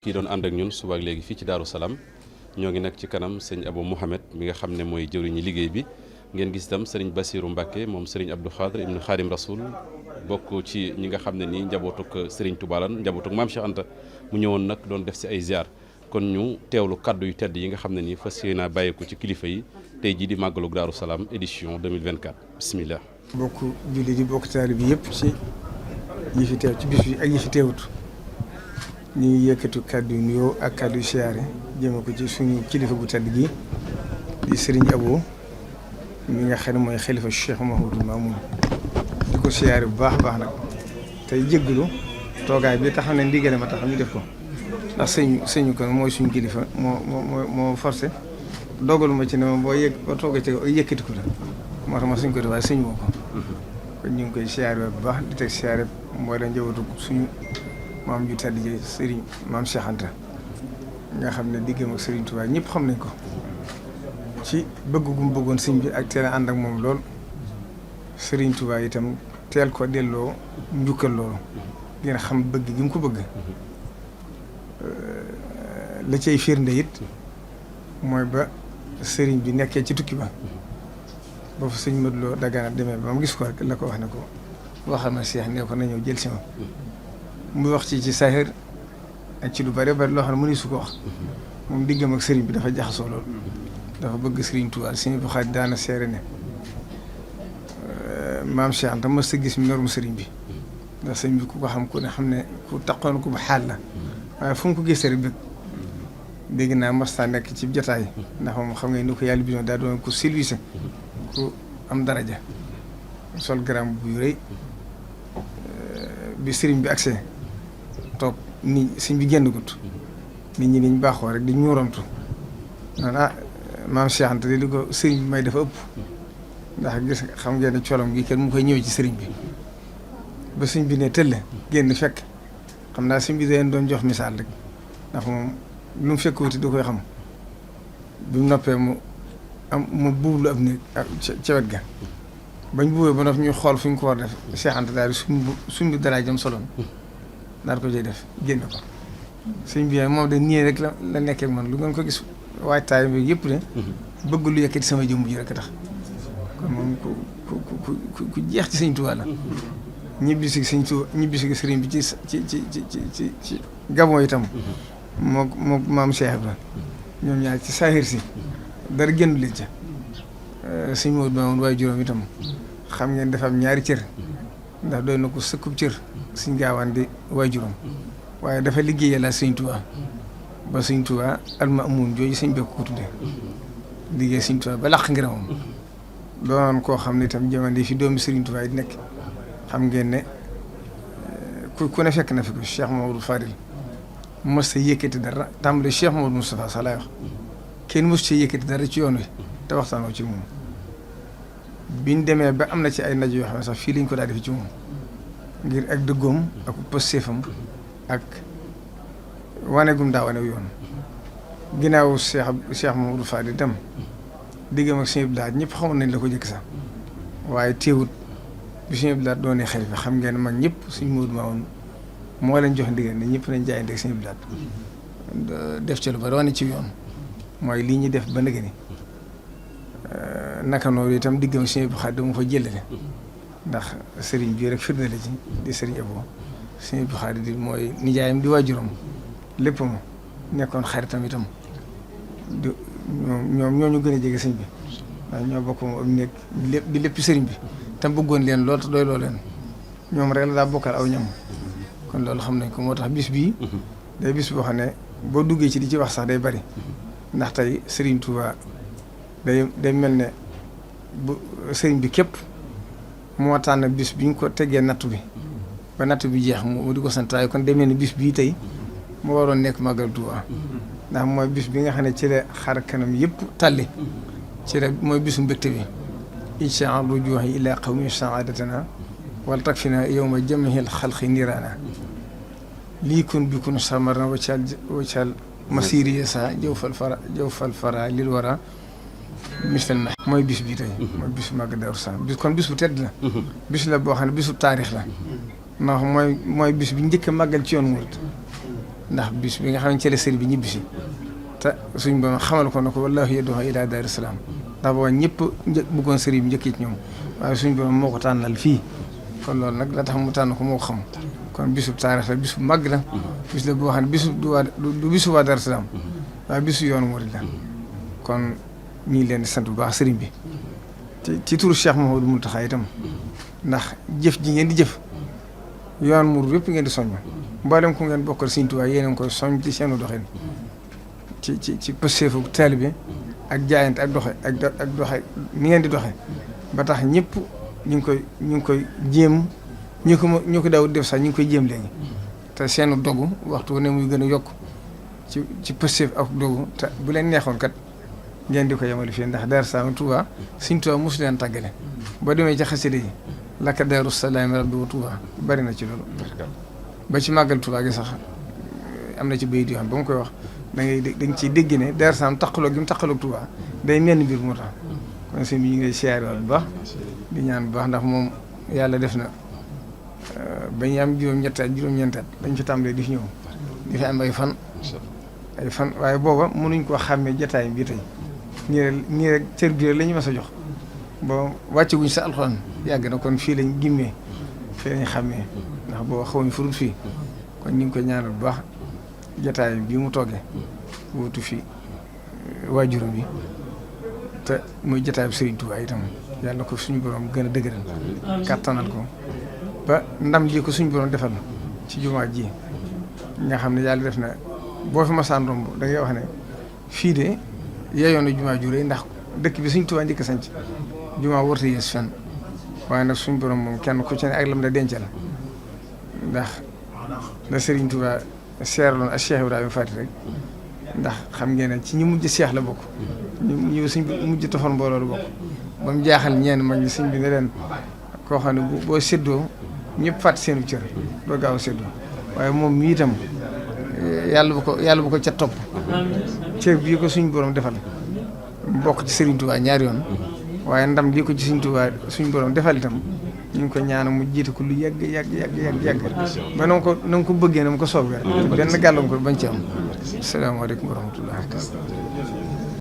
yi doon ànd ak ñun suba ak léegi fii ci Daaru Salaam ñoo ngi nag ci kanam sëñ Abou Mouhamed mi nga xam ne mooy jëwriñu liggéey bi ngeen gis itam sëriñ Bassirou Mbacke moom sëriñ Abdou Khadre ibnu Khadim Rasoul bokk ci ñi nga xam ne nii njabootuk sëriñ Touba lan njabootuk maam Cheikh Anta mu ñëwoon nag doon def si ay ziar kon ñu teewlu kaddu yu tedd yi nga xam ne nii fas yéene bàyyeeku ci kilifa yi tey jii di màggalug Daaru Salaam édition 2024 bismillah. bokk julli di bokk taalibe bi yëpp ci yi fi teew ci bis bi ak yi fi teewut ñu ngi yëkkatu kaddu yu nuyoo ak kaddu yu siyaare jëme ko ci suñu kilifa bu tedd gi di Serigne Abo mi nga xam ne mooy xalifa Cheikh Mouhamadou Mamoun di ko siyaare bu baax a baax nag tey jéggalu toogaay bi tax ne ndigale ma tax ñu def ko ndax sëñu kon mooy suñu kilifa moo forcé dogalu ma ci ne ma boo toogee ci yëkkati ko la moo tax ma suñ ko def waaye sëñ moo ko kon ñu ngi koy siyaare bu baax di teg siyaare mooy la njabootu suñu maam ju tedd ji Serigne maam Cheikh Anta nga xam ne diggam ak Serigne Touba ñëpp xam nañ ko ci bëgg gu mu bëggoon sëñ bi ak teel a ànd ak moom lool Serigne Touba itam teel ko delloo njukkal loolu ngeen xam bëgg gi mu ko bëgg la cay firnde it mooy ba Serigne bi nekkee ci tukki ba fa sëñ Modou Lo Dagana demee ba mu gis ko rek la ko wax ne ko waxal ma Cheikh ne ko na ñëw jël si ma muy wax ci saahir ak ci lu bare bari loo xam ne mënu su ko wax moom diggam ak sëriñ bi dafa jaxasoo lool dafa bëgg sëriñ Tuubaa sëriñ bu xaaj daana seere ne maam Cheikh Anta mës a gis merum sëriñ bi ndax sëriñ bi ku ko xam ku ne xam ne ku taqoon ku ba xaal la waaye fu mu ko gisee rek bëgg dégg naa masta nekk ci jotaay ndax moom xam nga ni ko yàlla bi daa doon ko silvissé ku am daraja sol garam bu rëy bi sëriñ bi agsee toog nit sëñ bi génn gut nit ñi niñ baaxoo rek di ñuuramtu naan maam Cheikh Anta li ko sëriñ bi may dafa ëpp ndax gis xam ngeen ne colom gi kenn mu koy ñëwee ci sëriñ bi ba sëñ bi ne tëll génn fekk xam naa sëñ bi daleen doon jox misaal rek ndax moom lu mu fekk wuti du koy xam bi mu noppee mu buublu ab néeg ca wet ga bañ buubee ba noppi ñuy xool fu ñu ko war def Cheikh Anta daal suñ bi daraay jëm soloon daal ko cay def génn ko sëñ bi moom de nii rek la nekkee ak man lu ngeen ko gis waajtaay bi yëpp de bëgg lu yëkkati sama jëmm ji rek tax kon moom ku jeex ci sëñ Tuubaa la ñibbisi sëñ Tuubaa ñibbisi sëriñ bi ci Gabon itam moo maam Cheikh Ibra ñoom ñaar ci saahir si dara génn leen ca sëñ Maodo Mamoun waaye juróom itam xam ngeen dafa am ñaari cër ndax doy na ko sëkkub cër suñ gaawaan di waay juróom waaye dafa liggéeyal la sëñ Tuubaa ba sëñ Tuubaa almaamuun jooju sëñ bekk ko tuddee liggéey sëñ Tuubaa ba làq ngërëmam doonoon koo xam ne itam jamono fi doomi sëriñ Tuubaa yi nekk xam ngeen ne ku ne fekk na fi ko Cheikh Mamadou Fadil mos sa yëkkati dara tàmbali Cheikh Mamadou Moustapha sa laay wax kenn mos ci yëkkati dara ci yoon wi te waxtaanoo ci moom biñ demee ba am na ci ay ndaje yoo xam ne sax fii lañ ko daal def ci moom ngir ak dëggoom ak pëstéefam ak wanegum daa wane yoon ginnaaw Cheikh Mamadou Fadil dem diggam ak Sëñ Blaat ñëpp xamoon nañ la ko jëkk sax waaye teewut bi Sëñ Blaat doonee xalifa xam ngeen mag ñëpp Sëñ Maodo Mamoun moo leen jox ndigal ne ñëpp nañ jaayante ak Sëñ Blaat def ci lu bari wane ci yoon mooy lii ñuy def ba ndëgg ni naka noonu itam diggam ak Sëñ Blaat dama fa jëlale ndax sëriñ bii rek firnde la ci di sëriñ Abo Sëñ Blaat di mooy nijaayam di waajuram lépp mu nekkoon xaritam itam di ñoom ñoo ñu gën a jege sëñ bi ndax ñoo bokk moom am nekk di lépp sëriñ bi tam bëggoon leen lool te doy loo leen ñoom rek la daa bokkal aw ñam kon loolu xam nañ ko moo tax bis bii day bis boo xam ne boo duggee ci di ci wax sax day bari ndax tey Serigne Touba day mel ne bu sëriñ bi képp moo tànn bis bi ñu ko teggee nattu bi ba nattu bi jeex mu di ko santaay kon day mel ne bis bii tey moo waroon nekk Magal Touba ndax mooy bis bi nga xam ne ci la xar kanam yëpp tàlli ci la mooy bisu mbégte bi incha allah rujuhi ila qawmi saadatana wala takfina yawma jamihil xalqi niraana lii kun bi kun samarna waccal masiri sa jëw fal fara lil wara misal na mooy bis bi tey mooy bisu Magal Daaru Salaam bis kon bis bu tedd la bis la boo xam ne bisu taarix la ndax mooy bis bi njëkk a màggal ci yoon murit ndax bis bi nga xam ne ci la sëriñ bi ñibbisi te suñ borom xamal ko ne ko wallaahu yad'u ilaa daari salaam ndax booba ñëpp bëggoon sëriñ bi njëkk ci ñoom waaye suñ borom moo ko tànnal fii kon loolu nag la tax mu tànn ko moo ko xam kon bisub taarix la bisub màgg la bis la boo xam ne du bisu waa Daaru Salaam waaye bisu yoonu murid la kon ñu ngi leen di sant bu baax sëriñ bi ci turu Cheikh Mouhamadou Mountakha itam ndax jëf ji ngeen di jëf yoon murid yëpp ngeen di soññ mboolem ku ngeen bokkal Sëriñ Tuubaa yéen a ngi koy soññ ci seenu doxin ci pësteefu taalibe ak jaayante ak doxe ni ngeen di doxe ba tax ñëpp ñu ngi koy jéem ñu ko daaw def sax ñu ngi koy jéem léegi te seenu dogu waxtu ne muy gën a yokk ci pësteef ak dogu te bu leen neexoon kat ngeen di ko yemale fii ndax Daaru Salaam Touba Sëriñ Tuubaa mosu leen tàggale boo demee ci xasida yi laka Daaru Salaam rabbi wa Touba bari na ci loolu ba ci màggal Touba gi sax am na ci bayit yoo xam ba mu koy wax da nga ciy dégg ne Daaru Salaam taqaloo gi mu taqaloog Touba day mel ni mbir moo tax kon sëñ bi ñu ngi lay siyaare waat bu baax di ñaan bu baax ndax moom yàlla def na bañ am juróom-ñetti at juróom-ñeenti at bañ fi tàmbalee di fi ñëw di fi am ay fan waaye booba mënuñ koo xàmmee jotaay bi tey nii rek cër bi la ñu mas a jox ba wàcce wuñ sa alxuraan yàgg na kon fii lañ gimmee fii lañ xàmmee ndax booba xawuñ furut fii kon ñu ngi koy ñaanal bu baax jotaay bi mu toggee wutu fi waajuram bi te muy jotaay bi Serigne Touba itam yàlla ko suñu borom gën a dëgëral kàttanal ko ba ndam lii ko suñu borom defal ci jumaa ji nga xam ne yàlla def na boo fi masaan romb da ngay wax ne fii de yeyoon na jumaa ju rëy ndax dëkk bi Serigne Touba njëkk sanc jumaa warta yees fenn waaye nag suñu borom moom kenn ku ci ne ak lam da dencal ndax la Serigne Touba seeraloon ak Cheikh Ibrahima Fati rek ndax xam ngeen ne ci ñi mujj seex la bokk ñu suñ mujj tofal mbooloo la bokk ba mu jaaxal ñeen mag ñi sëñ bi ne leen koo xam ne boo séddoo ñëpp fàtt seenu cër doo gaaw a séddoo waaye moom mi itam yàlla bu ko ca topp cër bii ko suñ borom defal bokk ci Serigne Touba ñaari yoon waaye ndam lii ko ci Serigne Touba suñ borom defal itam ñu ngi ko ñaan mu jiite ko lu yàgg ba na nga ko bëggee na mu ko soobee benn gàllankoor bañ ci am. Asalaamaaleykum wa rahmatulah.